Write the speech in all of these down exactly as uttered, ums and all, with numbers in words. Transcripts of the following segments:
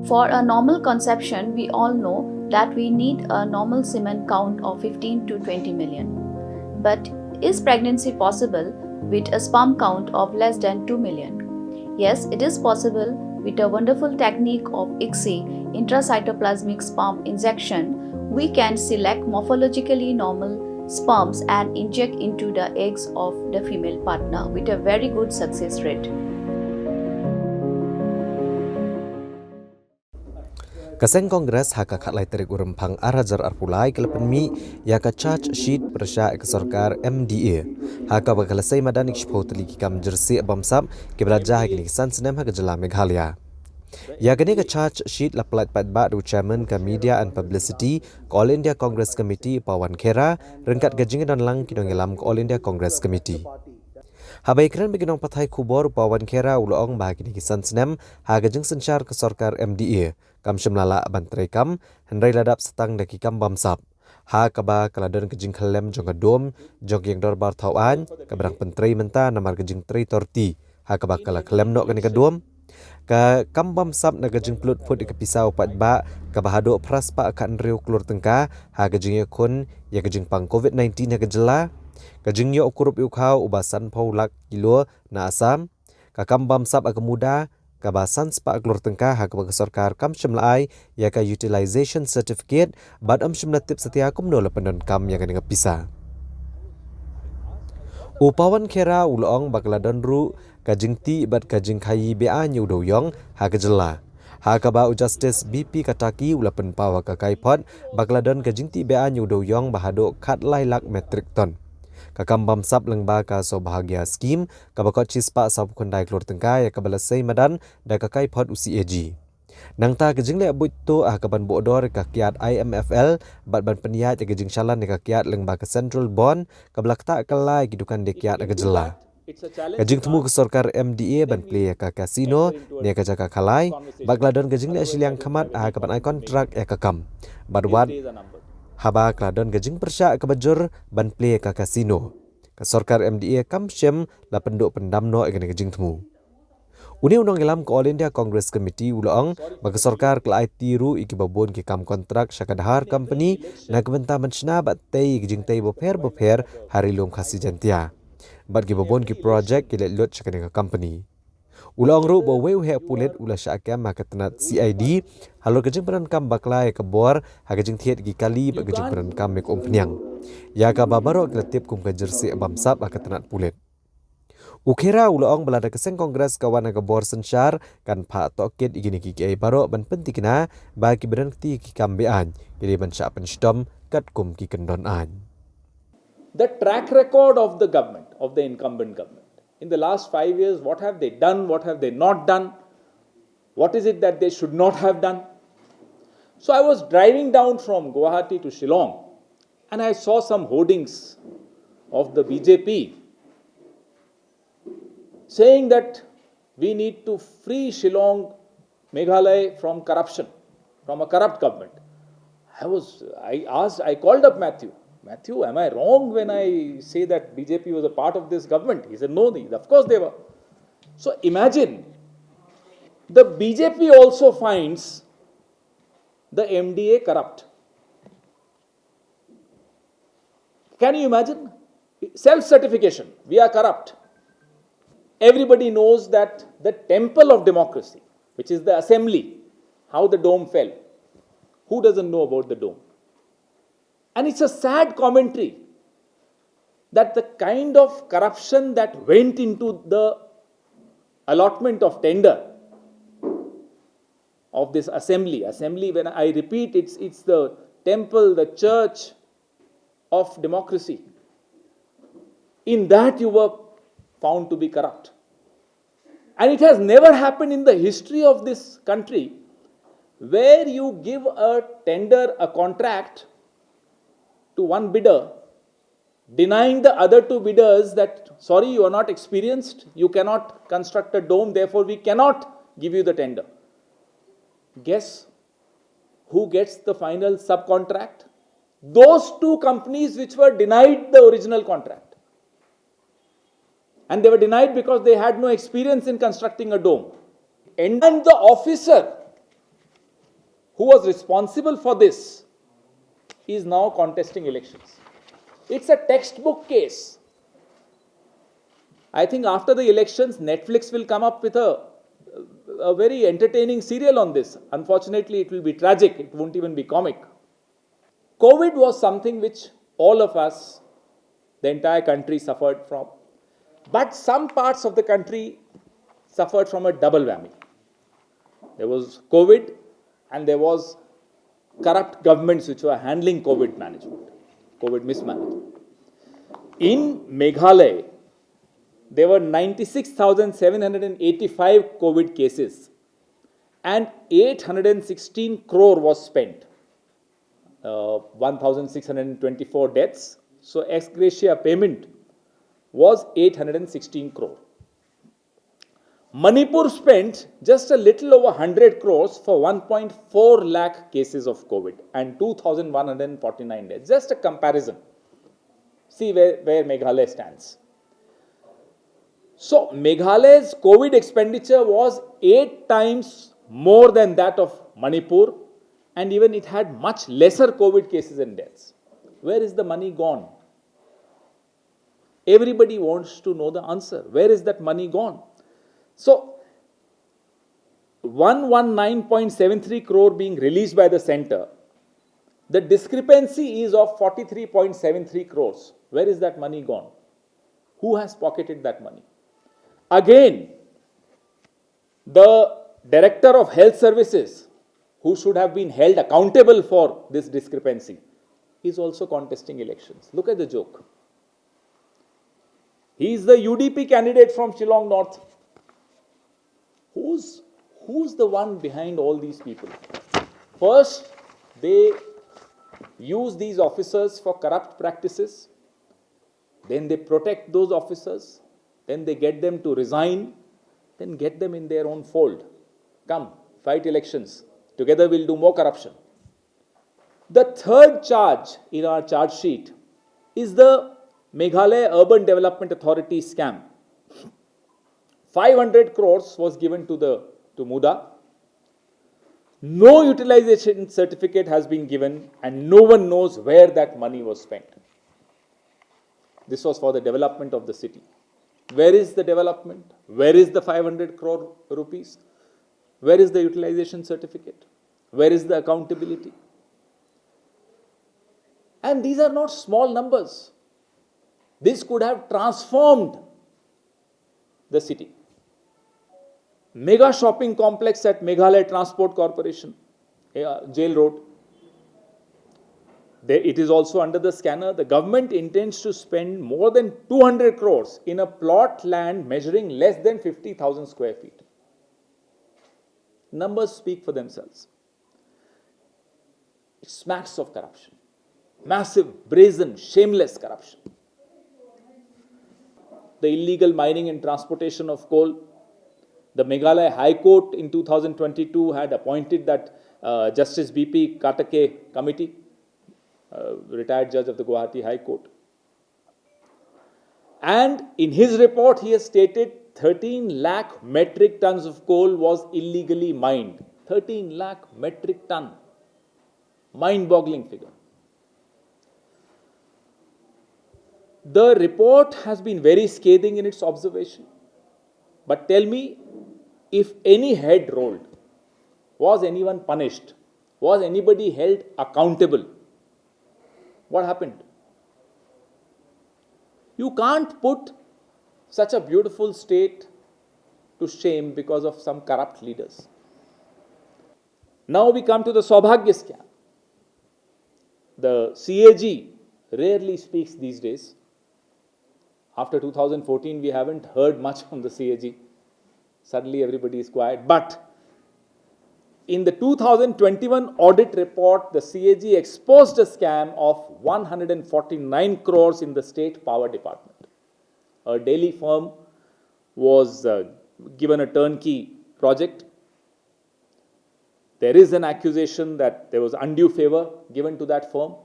For a normal conception, we all know that we need a normal semen count of fifteen to twenty million. But is pregnancy possible with a sperm count of less than two million? Yes, it is possible. With a wonderful technique of ICSI, intracytoplasmic sperm injection, we can select morphologically normal sperms and inject into the eggs of the female partner with a very good success rate. Ka seng Congress ha ka khatlai tarik u Rymphang ar hajar arphew lai ka la pynmih ïa ka charge sheet pyrshah ïa ka sorkar M D A, ha kaba ka la sei madan ïa ka shiphew tylli ki kam jyrsieh bamsap kiba la jia ha kine ki san snem ha ka jylla Meghalaya. Ïa kane ka charge sheet la pyllait paidbah da u chairman ka Media and Publicity ka All India Congress Committee, Pawan Khera, ryngkat ka jingdon lang ki nongïalam ka All India Congress Committee. Haba ïakren bad ki nongpathai khubor, u Pawan Khera u la ong ba ha kine ki san snem ha ka jingsynshar ka sorkar M D A, kam shym la lah ban treikam, hynrei la dap sa tang da ki kam bamsap, ha kaba ka la don ka jingkhyllem jong ka dome jong ka ïing dorbar thaw aiñ kaba dang pyntrei mynta namar ka jingtrei torti, ha kaba ka la khyllem noh kane ka dome. Ka kam bamsap na ka jingpynlut phut ïa ka pisa u paidbah kaba haduh phra spah khathynriew klur tyngka ha ka jingïakhun ïa ka jingpang COVID nineteen ha ka jylla. Ka jingïoh kurup ïa u khaw uba sanphew lak kilo na Assam. Ka kam bamsap ha ka muda kaba san spah klur tyngka ha kaba ka sorkar kam shym la ai ïa ka utilisation certificate bad ym shym la tip satia kumno la pyndonkam ïa kane ka pisa. U Pawan Khera u la ong ba ka la don ruh ka jingtih bad ka jingkhaii beaiñ ïa u dewïong ha ka jylla, ha kaba u Justice B P Kataki u la pynpaw ha ka kaiphod ba ka la don ka jingtih beaiñ ïa u dewïong ba haduh khatlai lak metric ton. Ka kam bamsap lyngba ka Saubhagya Scheme kaba kot shispah sawphew khyndai klur tyngka ïa kaba la sei madan da ka kaiphod u C A G. Nangta ka jingleh buit tuh ha kaban buh dor ïa ka kiad I M F L bad ban pynïaid ïa ka jingshalan ïa ka kiad lyngba ka Central Bond kaba la ktah kylla ïa ki dukan die kiad ha ka jylla. Ka jingthmu ka sorkar M D A ban plie ïa ka casino ne ka jaka khalai, bad ka la don ka jingleh shiliang khmat ha kaban ai kontrak ïa ka kam, bad wat haba ka la don ka jingpyrshah kaba jur ban plie ïa ka casino, ka sorkar M D A kam shym la pynduh pyndam noh ïa kane ka jingthmu. Une u nongïalam ka All India Congress Committee u la ong ba ka sorkar ka la aiti ruh ïa kiba bun ki kam kontrak sha ka Dhar Company na ka bynta ban shna bad tei ïa ki jingtei bapher bapher ha Ri Lum Khasi Jaintia, bad kiba bun ki projek ki leit lut sha kane ka company. U la ong ruh ba uwei u heh pulit u la shah kem ha ka tnat C I D halor ka jingpyndonkam bakla ïa ka bor ha ka jingthied ïa ki kali bad ka jingpyndonkam ïa ka umphniang, ïa kaba baroh ki la tip kum ka jyrsieh bamsap ha ka tnat pulit. U Khera u la ong ba lada ka seng Congress ka wan ha ka bor synshar, kan phah tohkit ïa kine kiei kiei baroh ban pynthikna ba kiba don kti ki kam beaiñ ki dei ban shah pynshitom katkum ki kyndon aiñ. The track record of the government, of the incumbent government, in the last five years, what have they done, what have they not done, what is it that they should not have done? So I was driving down from Guwahati to Shillong and I saw some hoardings of the B J P saying that we need to free Shillong, Meghalaya from corruption, from a corrupt government. I was, I asked, I called up Matthew. Matthew, am I wrong when I say that B J P was a part of this government? He said, no, of course they were. So imagine, the B J P also finds the M D A corrupt. Can you imagine? Self certification. We are corrupt. Everybody knows that the temple of democracy, which is the assembly, how the dome fell. Who doesn't know about the dome? And it's a sad commentary that the kind of corruption that went into the allotment of tender of this assembly, assembly, when I repeat, it's, it's the temple, the church of democracy. In that you were found to be corrupt. And it has never happened in the history of this country where you give a tender, a contract to one bidder, denying the other two bidders that, sorry, you are not experienced, you cannot construct a dome, therefore we cannot give you the tender. Guess who gets the final subcontract? Those two companies which were denied the original contract. And they were denied because they had no experience in constructing a dome. And the officer who was responsible for this, is now contesting elections. It's a textbook case. I think after the elections, Netflix will come up with a, a very entertaining serial on this. Unfortunately, it will be tragic, it won't even be comic. COVID was something which all of us, the entire country, suffered from. But some parts of the country suffered from a double whammy. There was COVID and there was corrupt governments which were handling COVID management, COVID mismanagement. In Meghalaya, there were ninety-six thousand seven hundred eighty-five COVID cases and eight hundred sixteen crore was spent. Uh, one thousand six hundred twenty-four deaths. So ex gratia payment was eight hundred sixteen crore. Manipur spent just a little over one hundred crores for one point four lakh cases of COVID and two thousand one hundred forty-nine deaths. Just a comparison. See where, where Meghalaya stands. So Meghalaya's COVID expenditure was eight times more than that of Manipur, and even it had much lesser COVID cases and deaths. Where is the money gone? Everybody wants to know the answer. Where is that money gone? So, one one nine point seven three crore being released by the center, the discrepancy is of forty-three point seven three crores. Where is that money gone? Who has pocketed that money? Again, the director of health services, who should have been held accountable for this discrepancy, is also contesting elections. Look at the joke. He is the U D P candidate from Shillong North. Who's, who's the one behind all these people? First, they use these officers for corrupt practices. Then they protect those officers. Then they get them to resign. Then get them in their own fold. Come, fight elections. Together we'll do more corruption. The third charge in our charge sheet is the Meghalaya Urban Development Authority scam. Five hundred crores was given to the, to MUDA. No utilization certificate has been given and no one knows where that money was spent. This was for the development of the city. Where is the development? Where is the five hundred crore rupees? Where is the utilization certificate? Where is the accountability? And these are not small numbers. This could have transformed the city. Mega shopping complex at Meghalaya Transport Corporation, uh, Jail Road. There, it is also under the scanner. The government intends to spend more than two hundred crores in a plot land measuring less than fifty thousand square feet. Numbers speak for themselves. It smacks of corruption. Massive, brazen, shameless corruption. The illegal mining and transportation of coal. The Meghalaya High Court in two thousand twenty-two had appointed that, uh, Justice B P Katake committee, uh, retired judge of the Guwahati High Court. And in his report, he has stated thirteen lakh metric tons of coal was illegally mined. Thirteen lakh metric ton. Mind boggling figure. The report has been very scathing in its observation. But tell me, if any head rolled, was anyone punished? Was anybody held accountable? What happened? You can't put such a beautiful state to shame because of some corrupt leaders. Now we come to the Saubhagya scam. The C A G rarely speaks these days. After two thousand fourteen, we haven't heard much from the C A G. Suddenly, everybody is quiet. But in the two thousand twenty-one audit report, the C A G exposed a scam of one hundred forty-nine crores in the state power department. A Delhi firm was, uh, given a turnkey project. There is an accusation that there was undue favor given to that firm.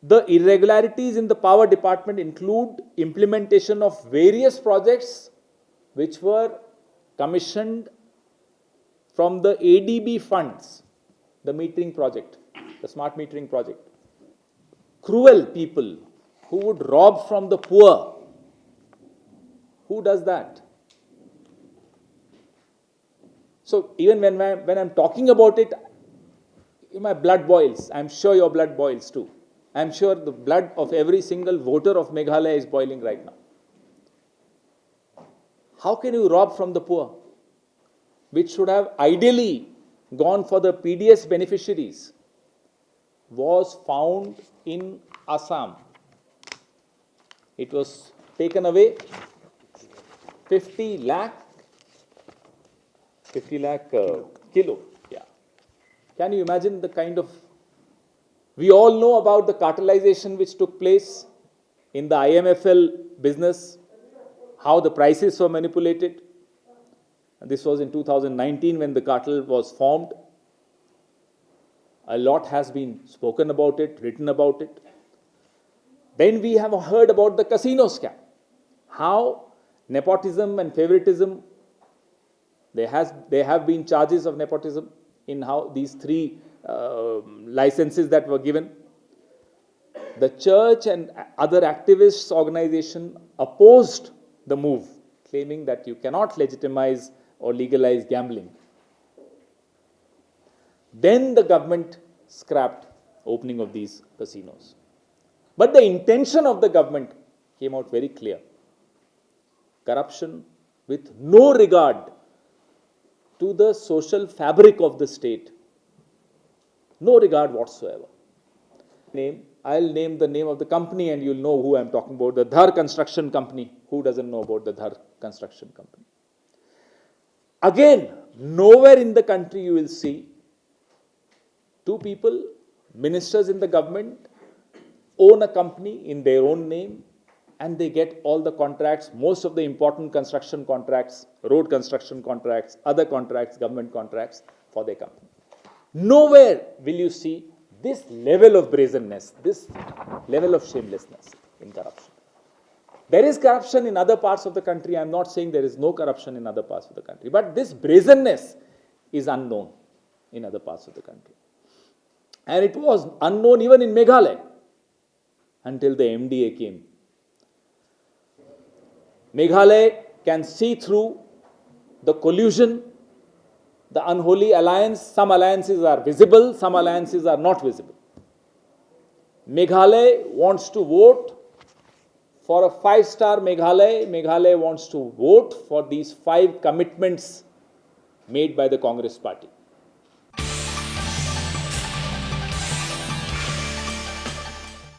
The irregularities in the power department include implementation of various projects which were commissioned from the A D B funds, the metering project, the smart metering project. Cruel people who would rob from the poor. Who does that? So even when, I, when I'm talking about it, my blood boils. I'm sure your blood boils too. I'm sure the blood of every single voter of Meghalaya is boiling right now. How can you rob from the poor, which should have ideally gone for the P D S beneficiaries, was found in Assam? It was taken away, fifty lakh, fifty lakh uh, kilo. Yeah. Can you imagine the kind of. We all know about the cartelization which took place in the I M F L business, how the prices were manipulated. And this was in two thousand nineteen when the cartel was formed. A lot has been spoken about it, written about it. Then we have heard about the casino scam. How nepotism and favoritism, there has, there have been charges of nepotism in how these three uh, licenses that were given. The church and other activists organization opposed the move, claiming that you cannot legitimize or legalize gambling. Then the government scrapped opening of these casinos. But the intention of the government came out very clear. Corruption with no regard to the social fabric of the state. No regard whatsoever. Name, I'll name the name of the company and you'll know who I'm talking about, the Dhar Construction Company. Who doesn't know about the Dhar Construction Company? Again, nowhere in the country you will see two people, ministers in the government, own a company in their own name, and they get all the contracts, most of the important construction contracts, road construction contracts, other contracts, government contracts for their company. Nowhere will you see this level of brazenness, this level of shamelessness in corruption. There is corruption in other parts of the country. I'm not saying there is no corruption in other parts of the country, but this brazenness is unknown in other parts of the country. And it was unknown even in Meghalaya until the M D A came. Meghalaya can see through the collusion, the unholy alliance. Some alliances are visible, some alliances are not visible. Meghalaya wants to vote for a five star Meghalaya. Meghalaya wants to vote for these five commitments made by the Congress party.